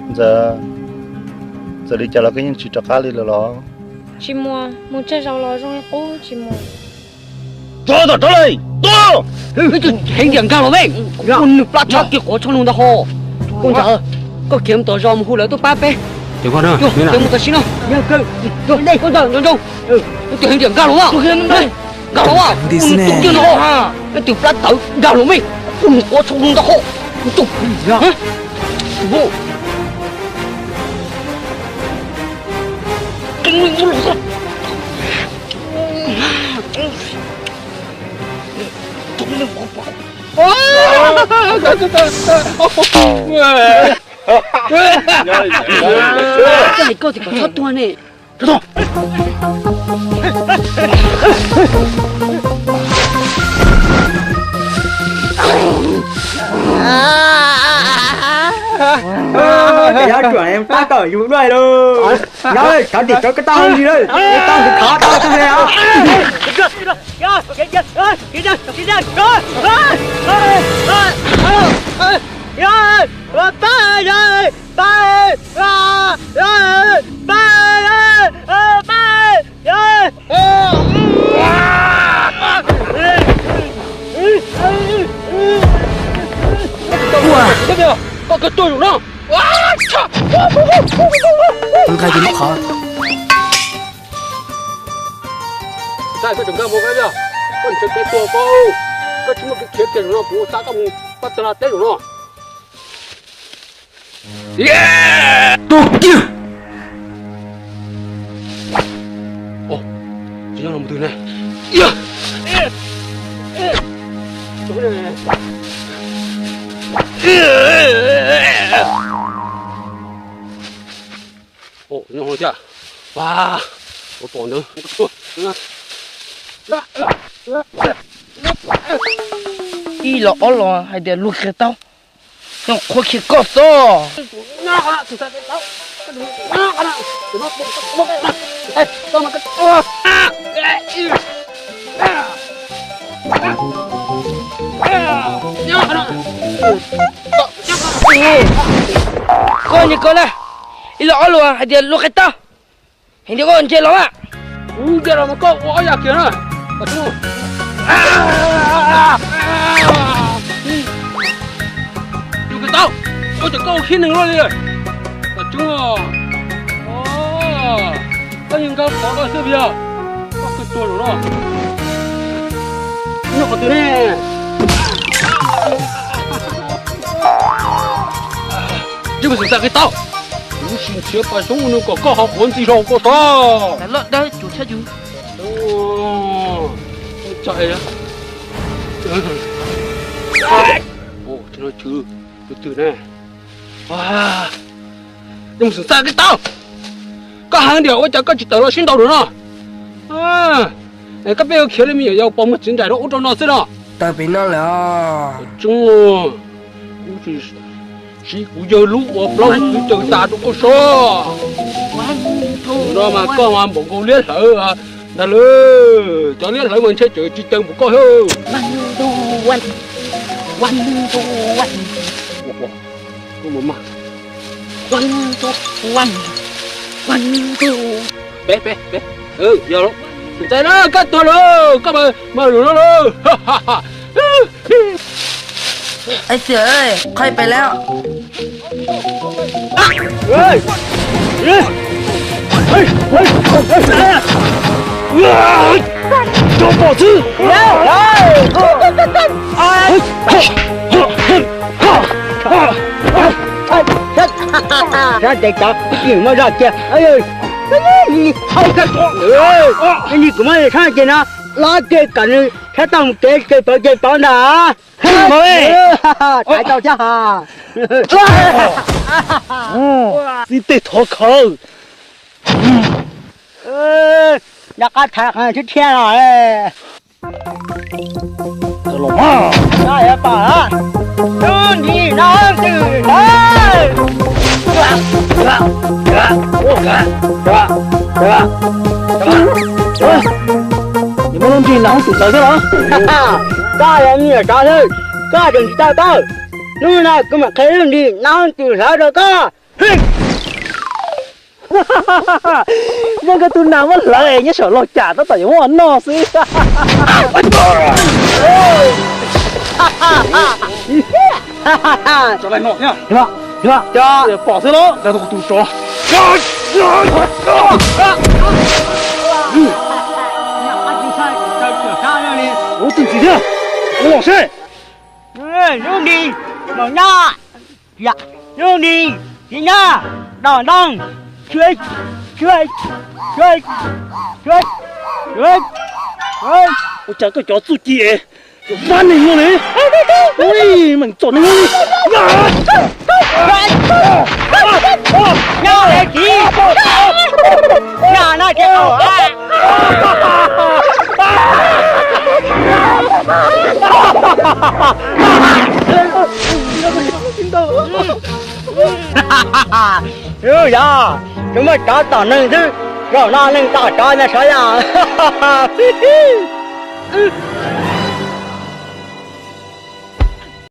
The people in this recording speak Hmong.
Ntxawm, txawm li cas los koj yeej tsis rov qab li lawm los? Tsis mus, mus tsawg zaus los zoo li qub tsis mus. Rov tom rov lawm, tua! Heev tiag, nkag los me, ua nws plab tshab kiag quav tsho nug ntag ho. Koj ntawd, koj khiav mus tom zos mus hu lawv tuaj pab peb. Khiav mus tam sim no. Koj ntawd, koj ntawd, heev tiag, nkag los, nkag los, ua nws tua kiag no, leej twg plab tawv, nkag los me, ua nws quav tsho nug ntag ho. Koj hais koj tias kom txhob tuag ne. Cov yuav pab kom yus duaj lawm. Nyob lawm, cov tim cov koj tau li lawm, koj tau tus thov tau tau li os. Koj kawg tuaj zaum no. Nqa ces lub qhov. Xav koj tseem nkag mus koj yog, koj ntshaw kev tuag koj, koj tsis muaj kev khiav kiag zaum no kuv xa koj mus pab tag teb zaum no. Tuag kiag. Tsis nyob los mus twg ne? Nyob thiab. Ua, ua pom ntawd. Ib los ob los hais tias luag qhia tau, nyob qhuab kiag koj xwb. Koj nyiam koj na, ib los ob los hais tias luag qhia tau, heev tias koj ntse los mas. Kuv ntse los mas koj ua ob yam kiag na. Yus kawg tau, ua cas koj ua khib neeg luaj li. Koj tseeb, koj yeej nkag qhov koj xwb yog, koj kawg tuag zaum no. Nyob qhov twg ne? Yeej mus xwm txaj qhia tau. Kuv sim nrhiav pas xyoob ua nws kom koj ho quav ntxi zog koj tod. Loj dawb cuv tshab yus. Tus twg ne? Yeej mus xwm txaj qhia tau. Koj heev tiag ua cas koj tsis tawm los sib ntaus lawm no? Es koj pheej yuav khiav li me nyuam yaus pos muag txiv nraim rau ub rau no xwb no. Tawm pem no lawm. Tseeb, kuv tsis siv kuv yawg lub ua plaub lub txwv caws tas rau koj soj. No mas koj mas npaum nkaus liab hlawv ntag lawm. Cov liab hlawv mas ntshe tseem tsis caws npaum koj thiab. Peb, peb, peb, yog lawm. Tsis ntshai na, koj tuag lawm, koj mas lus no lawm. Ej, xiam, qhov pem lawm. Cov pom xwb. Sab tes cov muaj zog cia. Ni kuv muab sab tes no lob kiag kom nws sab tau mus kev ces pawv ces pawv ntag. Thaiv tau thiab ha. Xib teg thov khawv. Nco qab thaiv qhov thiab thiab los. Koj yuav pom lub nrig no twg ntawd. Muaj lub nrig no twg ntawd thiab los? Koj yog me nyuam tsov xwb, koj tseem tsis tau paub. Hnub no kuv mam qhia lub nrig no twg hlawv rau koj. Yog nkawd tus nas muab hlawv nyob saum laug cam tab tom yuav muab noj xwb. Pom xwb los, tus tsov. Ua txim thiab, ua los seb. Lub ni, los nyob, lub ni, txiv nyob, dos ntoo, ua cas koj cov txuj ci es fab neeg no li, meem txom neeg li. Nyob li txiv, nyob no ces Yog, tsuas muaj tsov tom neeg xwb, zaum no neeg tom tsov ntag sav yog.